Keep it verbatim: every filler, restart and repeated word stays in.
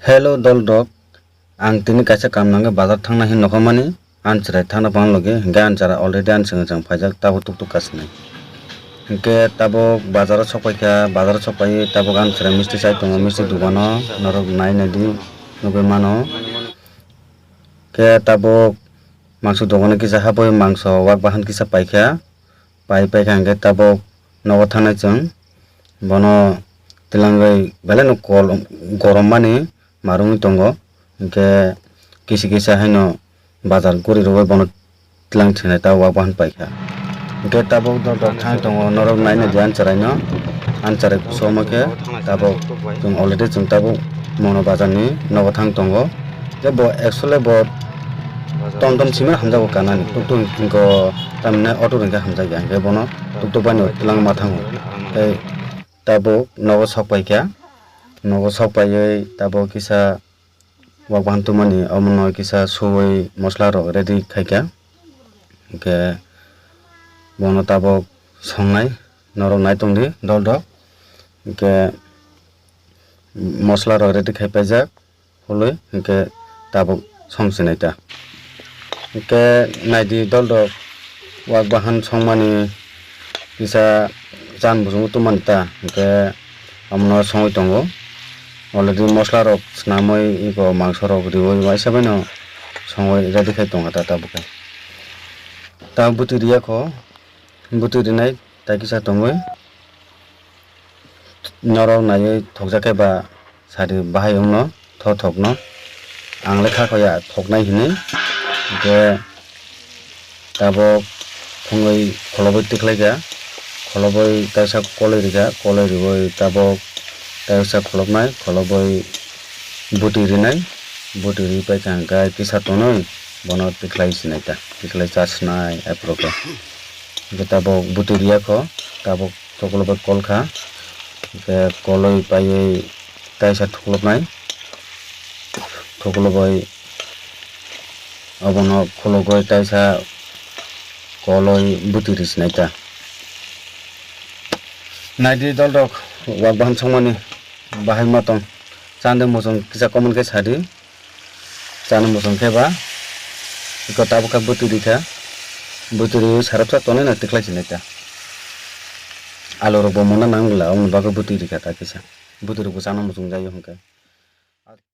Hello dol rok, ang tini kaisa kam nangwi bazar thangna hin nokha mani, ang chwrai thangna bang logi, hinkhe ang chwrai already ang chwng chwng phaijak, tabuk tuk tuk kasinai. Hinkhe tabuk bazaro sok paikha, bazaro sok paiwi tabuk ang chwrai misti chai tongo, misti dogano norok nai nai di nugwi mano. Khe tabuk mangso dogano kisa habwi mangso wak bahan kisa paikha, pai paikha hinkhe tabuk nogo thangnai chwng. Bono twlangwi belai no kol gorom mani marungwi tongo. Hinkhe kisa kisa haino bazar guri rwui bono twlang thinai ta wak bahan paikha. Hinkhe tabuk dol dol thang tongo norok naina di ancharaino. Ancharai kuso omo khe tabuk chwng already chwng tabuk mono bazarni nogo thang tongo. Tei bo actually bo tom tom simi hamjago kanani tuk tuk hinkhe tamni auto hinkhe hamjakya hinkhe bono tuk tuk baino twlang ma thango. Tei tabuk nogo sok paikha. Nogo sok paiwi tabuk kisa wak bahan tumani omono kisa suwi mosola rok ready khaikha. Hinkhe bono tabuk songnai norok nai tongdi dol rok. Hinkhe mosola rok ready khai paijak. Hului hinkhe tabuk song sinai ta. Hinkhe naidi dol rok wak bahan songmani kisa chan bujungo tumani ta hinkhe omono songwi tongo. Already mosola rok swnamwi eko mangso rok riwi waisa baino songwi ready khai tongkha ta tabuk khe. Ta bwtwi riyakho, bwtwi rinai ta kisa tongwi. Norok naiwi thokjak khe ba sadi bahai wngno tho thokno. Ang le kha khoya thoknai hinwi. Hinkhe tabuk thwngwi kholobwi tikhlaikha. Kholobwi kaisa koloi rikha, koloi riwi tabuk kaisa kholopnai, kholobwi bwtwi rinai, bwtwi ri paikha hinkhe kisa tonwi bono tikhlai sinai ta, tikhlai cha sinai aphuru khe. Hinkhe tabuk bwtwi riyakho, tabuk Thuklubwi kol kha, hinkhe kolwi paiwi taisa thuklubnai, thuklubwi obono khulugwi taisa kolwi bwtwi ri sinai ta. Naidi dol rok wak bahan songmani bahai ma tong, chande muchung kisa comment khe sadi. Chana muchung khe ba eko tabuk khe bwtwi rikha, bwtwi riwi sarapsa tonwi no tikhlai sinai ta. Alu rok bo mona nangla, oboni bagwi bwtwi rikha ta kisa. Bwtwi rok bo chana muchung jai o hinkhe.